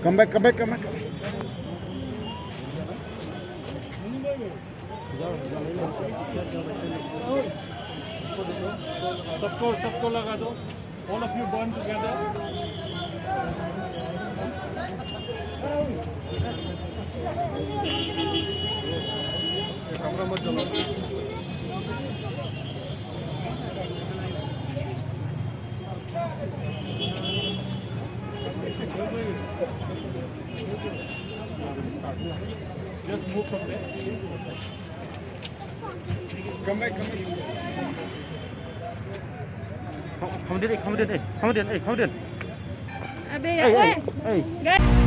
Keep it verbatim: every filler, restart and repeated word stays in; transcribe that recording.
Come back, come back, come back. सबको, सबको लगा दो। All of you burn together. ये कमरा मत जलाओ। Just move from there. Come back, come back. Come, come din, eh, come din, eh, come din, eh, come din. Abe, eh, eh, eh.